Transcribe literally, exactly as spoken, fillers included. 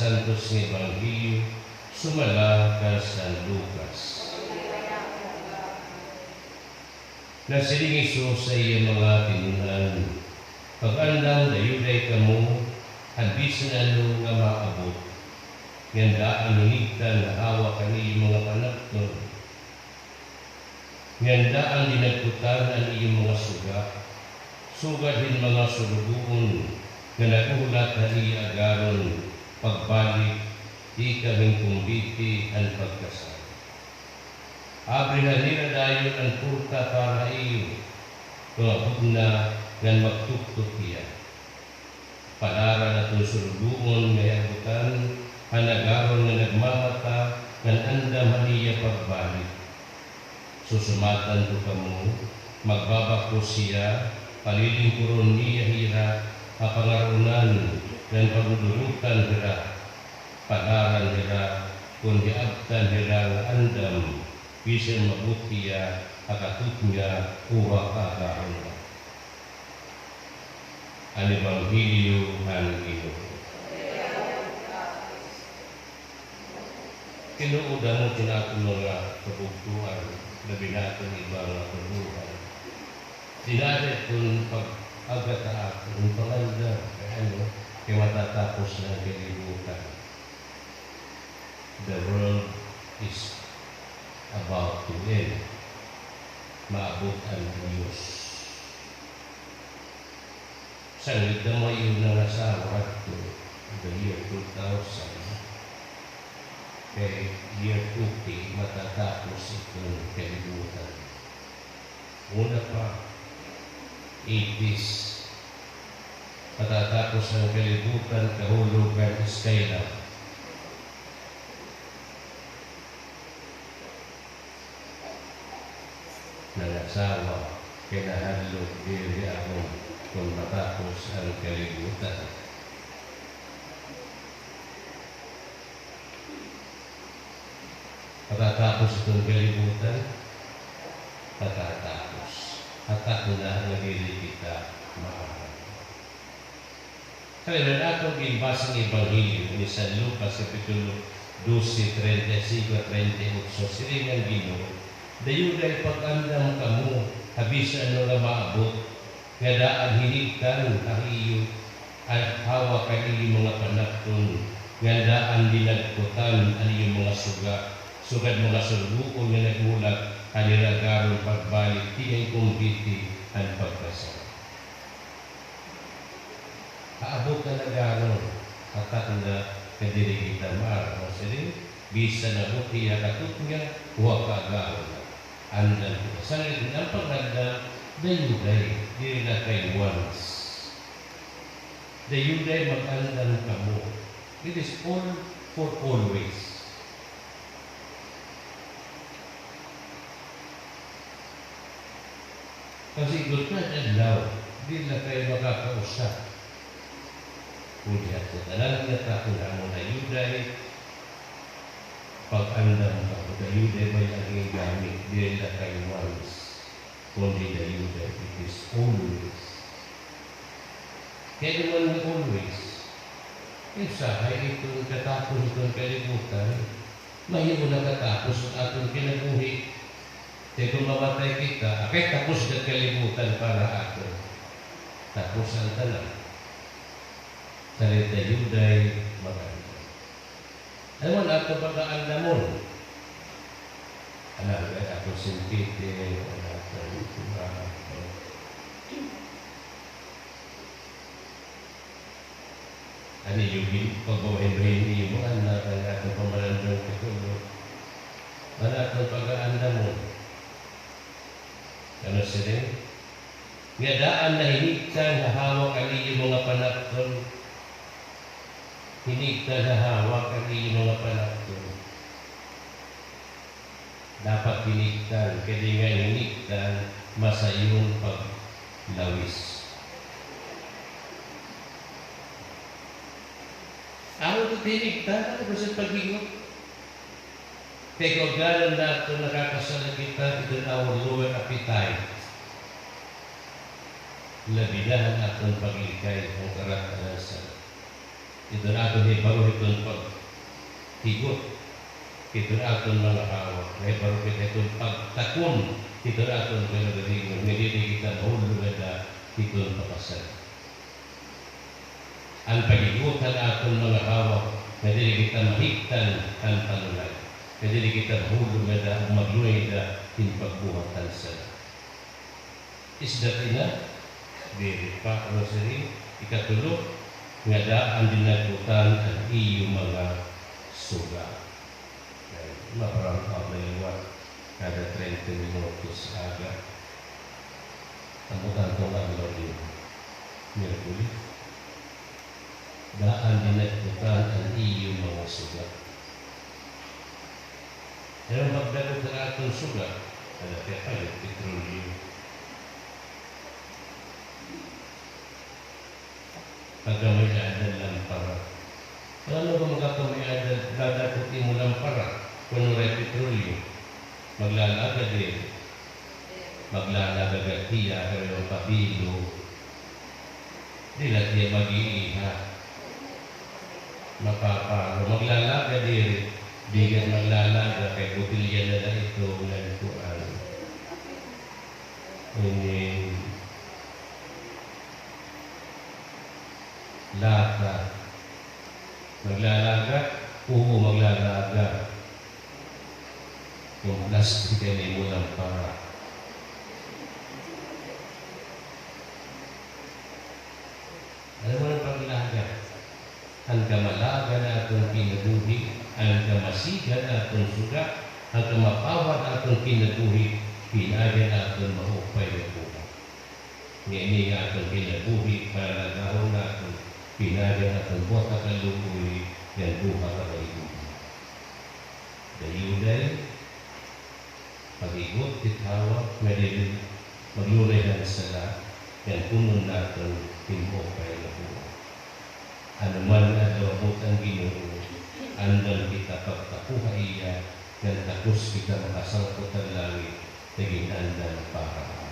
Santos nga Ebanghelyo sumala kan San Lucas. Nasiring hi Jesus ha iya mga tinun-an, "Pag-andam dayuday kamo han bisan ano nga maabot, ngan daan hinigtan ha hawak an iyo mga panapton, ngan daan dinagkutan an iyo mga suga, sugad hin mga surugoon nga naghulat han iya agaron pagbalik tikang hin kumbiti han pagkasal. Abrihan nira dayon an porta para ha iyo, mga bugna ngan magtuktok hiya. Palaran aton surugoon nga hiabutan han agaron nga nagmamata ngan andam han iya pagbalik. Susumatan ko kamo, magbabakos hiya, palilingkuron niya hira ha pangarunan ngan pagdudurotan hira. Palaran hira kon hiabtan hira nga andam, bisan maabot hiya ha katutnga o ha kaagaron na." An Ebanghelyo han Ginoo. Tinuod, amo iton aton mga kabugtoan, labi na aton iba nga kabugtoan. Dinala iton pag-agda ha aton pangandam, kay ano, kay matatapos na an kalibutan. The world is about to end. Maabot an Diyos. Sanglit na may una nga asawa hadto, the year two thousand. Kay year two K, matatapos iton kalibutan. Una pa, eighties. Matatapos an kalibutan, kahulog an Skylab. Nangasawa, kay nahadlok diri ako kon matapos an kalibutan. Matatapos iton kalibutan, matatapos. Hatak na nga diri kita maaram. Kay an aton ginbasa nga Ebanghelyo ni San Lucas, Kapitulo dose, treinta y cinco, treinta y ocho, siring an Ginoo, "Dayuday pag-andam kamo ha bisan ano nga maabot, nga daan hinigtan ha iyo, an hawak kan iyo mga panapton, ngan daan dinagkutan an iyo mga suga, sugad mga surugoon nga naghulat han ira agaron pagbalik tikang kumbiti han pagkasal." Haabot an agaron, hatak na nga diri kita maaram, siring, bisan maabot hiya ha katutnga o ha kaagaron na. Andam kita. Sanglit an pag-andam, dayuday, diri la kay once. Dayuday mag-andam kamo. It is all for always. Kasi gud na adlaw, diri la kay makakausa. Unya, sa tanan nga taon amo dayuday, pag-andam kamo, dayuday baya an gigamit, diri la kay once, kundi dayuday, it is always. Kay man nga always, usahay iton katapos iton kalibutan, mahimo na katapos an aton kinabuhi. Kay kon mamatay kita, kay tapos na kalibutan para ha aton. Tapos an tanan. Sanglit dayuday mag-andam. Ano man aton pag-aandamon? Ano, aton simpitin, ano, aton, ah, Ano, iyo gin-, pagbabahin-bahin niyo, mga anak, an aton pamalandong katulo. An aton pag-aandamon. Ano siring? Nga daan na hinigtan ha hawak an iyo mga panapton. Hinigtan ha hawak an iyo mga panapton. Dapat hinigtan, kay diri nga hinigtan, masayon paglawis. Amo ito hinigtan, ano ba siya paghingot? Kay kaugalingon naton nakakasala kita, it is our lower appetite. Labi na an aton paglikay, an karat-an sa Iton aton hibaro hiton paghigot hiton aton mga hawak. Nahibaro kita hiton pagtakon hiton aton kalugaringon nga diri kita mahulog ngada hiton pakasala. An paghigot han aton mga hawak nga diri kita mahigtan han panulay, nga diri kita mahulog ngada o maglunay ngada hin pagbuhat han sala. Is that enough? Diri pa, ano siring? Ikatulo, nga daan dinagkutan an iyo mga suga. Kay maparang ka liwat kada treinta minutos aga. Ambot adlaw nga adlaw dinhi, Miyerkules. Daan dinagkutan an iyo mga suga. Pero magdagot an aton suga, ada kay palit petrolyo. Pagka may-ada lampara. Ano ba magkakamay-ada, dadagkot imo lampara, kun waray petrolyo? Maglalaga diri. Maglalaga gad hiya, pero pabilog. Diri la hiya mag-iiha. Mapaparo. Maglalaga diri. Di gad maglalaga, kay botelya na la ito, ngan kuan. Ini lata. Maglalaga? Oo, maglalaga. Kun plastic an imo lampara. Ano man an paglaga? An kamalaga han aton kinabuhi, an kamasiga han aton suga, an kamapawa han aton kinabuhi, pinaagi han aton maupay nga buhat. Niini nga aton kinabuhi, palalagahon naton, pinaagi han aton buhat ha kaluoy, ngan buhat ha kahigoan. Dayuday, paghigot hit hawak nga diri maglunay han sala, ngan punon naton hin maupay nga buhat. Ano man nga adlaw abot an Ginoo, andam kita pagtako ha iya, ngan takos kita makasangkot han langit nga gin-andam para ha